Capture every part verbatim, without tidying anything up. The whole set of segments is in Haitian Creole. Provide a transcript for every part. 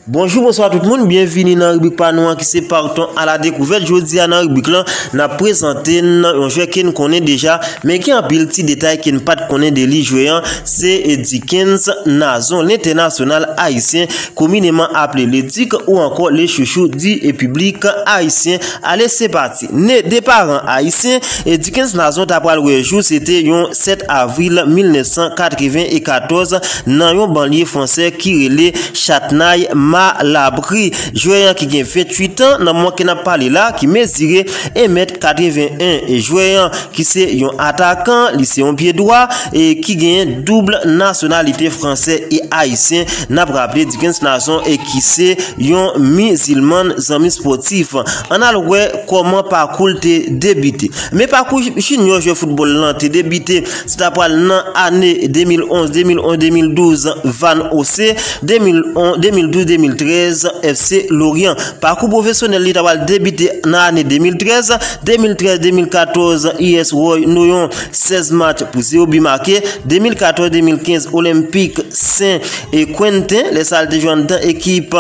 Bonjou, bonswa tout moun, byenvini nan ribrik pa nou an ki se Partons à la découverte. Jodi a nan ribrik lan, n ap prezante n yon jwè ke n konnen deja, men gen anpil ti detay ke n pa t konnen de li. Jwè an se Dickens Nazon, lentènasyonal ayisyen, komineman aple le Dick ou ankò le Chouchou di piblik ayisyen. Ale, se pati. Ne de paran ayisyen, Dickens Nazon ta pral wè jou, se te yon sèt avril mil nèf san katreven katòz, nan yon banlye fransè ki rele Châtenay-Malabry. Jwè an ki gen venntuit an, nan moman ke n ap pale la, ki mezire en mèt katreven en. E jwè an ki se yon atakan, li se yon pye dwa, e ki gen doub nasyonalite fransè e ayisyen. N ap raple, Dickens Nazon e ki se yon mizilman, zanmi spòtif. Ann al wè kòman pakou l te debite. Men pakou junior jwè foutbòl lan te debite, se ta pral nan ane de mil onz, de mil onz, de mil douz, Van Ose, de mil onz, de mil douz, de mil trèz, F C Lorient. Pakou pwofesyonèl li ta pral debite nan ane de mil trèz, de mil trèz, de mil katòz, I S Roy Noyon, sèz match pou zewo bi make, de mil katòz, de mil kenz, Olympique Saint-Quentin, lè sa l te jwe anndan ekip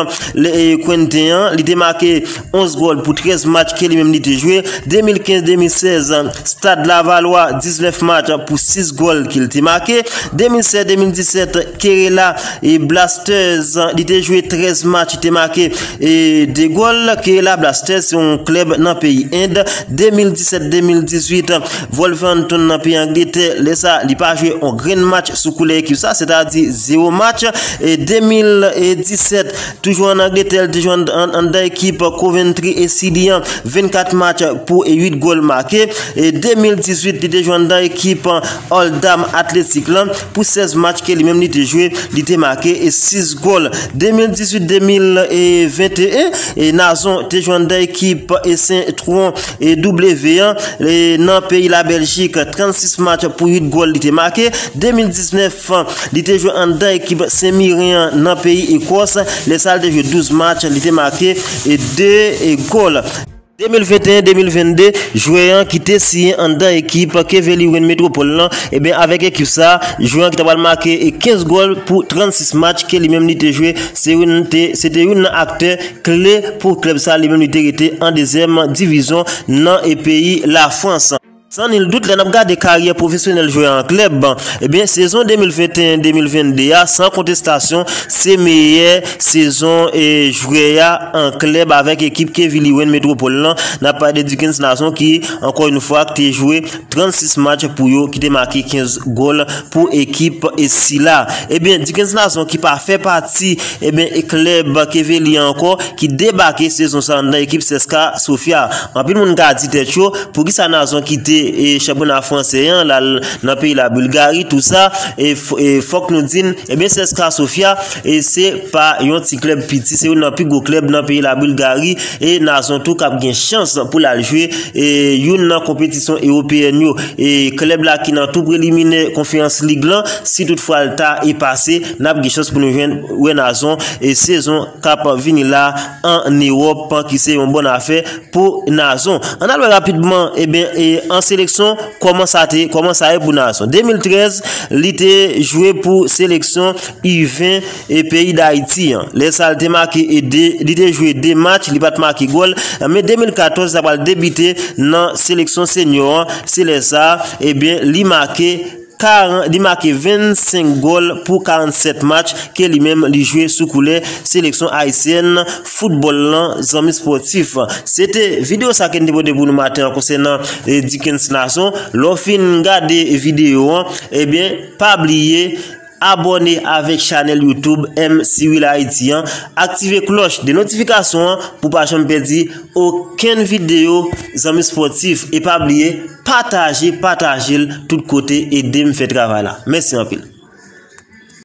Quentin an, li te make onz gòl pou trèz match ke li menm li te jwe. De mil kenz, de mil sèz, Stade Lavallois, diznèf match pou sis gòl ke l te make. De mil sèz, de mil disèt, Kerela e Blasters, li te jwe trèz match, li te make e de gòl. Kerela Blasters se yon klèb nan peyi End. De mil disèt, de mil dizuit, Wolverhampton nan peyi Angletè, lè sa li pa jwe yon grenn match sou koulè ekip sa, sètadi zewo match. E de mil disèt, toujou ann Angletè, li te jwe ann, ann, anndan ekip Coventry e City an, vennkat match pou e uit gòl make. E de mil dizuit, li te jwe anndan ekip Oldham Athletic lan pou sèz match ke li menm li te jwe, li te make e sis gòl. De mil dizuit, de mil venteyen, e Nazon te jwe anndan ekip e Saint-Tron e W an, e nan peyi Labèljik, trannsis match pou uit gòl li te make. De mil diznèf, li te jwe anndan ekip Sen Miren an nan peyi Ekòs. Lè sa l te jwe douz match, li te make e de e gòl. De mil venteyen, de mil vennde, jwè an ki te siyen anndan ekip Quevilly-Rouen Métropole lan, ebyen, avèk ekip sa, jwè an ki ta pral make e kenz gòl pou trannsis match ke li menm li te jwe, se youn te, se te youn nan aktè kle pou klèb sa, li menm li te rete an dezyèm divizyon nan e peyi Lafrans. San nil dout, lè n ap gade karyè pwofesyonèl jwè an klèb, ebyen, sezon de mil venteyen, de mil vennde a, san kontestasyon, se meyè sezon e jwè a an klèb avèk ekip Quevilly-Rouen Métropole lan. N ap pale de Dickens Nazon ki, ankò yon fwa, ki te jwe trannsis match pou yo, ki te make kenz gòl pou ekip e sila. Ebyen, Dickens Nazon ki pa fè pati, ebyen, e klèb Quevilly an ankò, ki debake sezon sa anndan ekip Seska Sofia. Anpil moun ka di tèt yo, poukisa Nazon kite e chanpyona fransè an, l al nan peyi la Bulgari, tou sa, e f-, e fòk nou di n, ebyen, Seska Sofia, e se pa yon ti klèb piti, se youn nan pi gwo klèb nan peyi la Bulgari, e Nazon tou k ap gen chans pou l al jwe, e youn nan konpetisyon ewopeyèn yo. E klèb la ki nan tou preliminè konferans lig lan, si toutfwa l ta e pase, n ap gen chans pou nou jwenn, wè Nazon, e sezon k ap vini la an Ewòp, ki se yon bòn afè pou Nazon. Ann al wè rapidman, ebyen, e an seleksyon, kòman sa te, kòman sa ye pou Nazon. De mil trèz, li te jwe pou seleksyon U ven e peyi Dayiti an. Lè sa, li te make e de, li te jwe de match, li pa t make gòl. Men de mil katòz, sa pral debite nan seleksyon senyo an. Se lè sa, ebyen, li make karan-, li make vennsenk gòl pou karannsèt match ke li menm li jwe sou koulè seleksyon ayisyèn foutbòl lan, zanmi spòtif. Se te videyo sa ke n te pote pou nou maten an konsènan, e, Dickens Nazon. Lè w fin gade videyo an, ebyen, pa bliye abòne avèk chanèl YouTube M C Will Haiti an, aktive klòch de notifikasyon an pou pa janm pèdi okenn videyo, zanmi spòtif. E pa bliye, pataje, pataje l tout kote, ede m fè travay la. Mèsi anpil.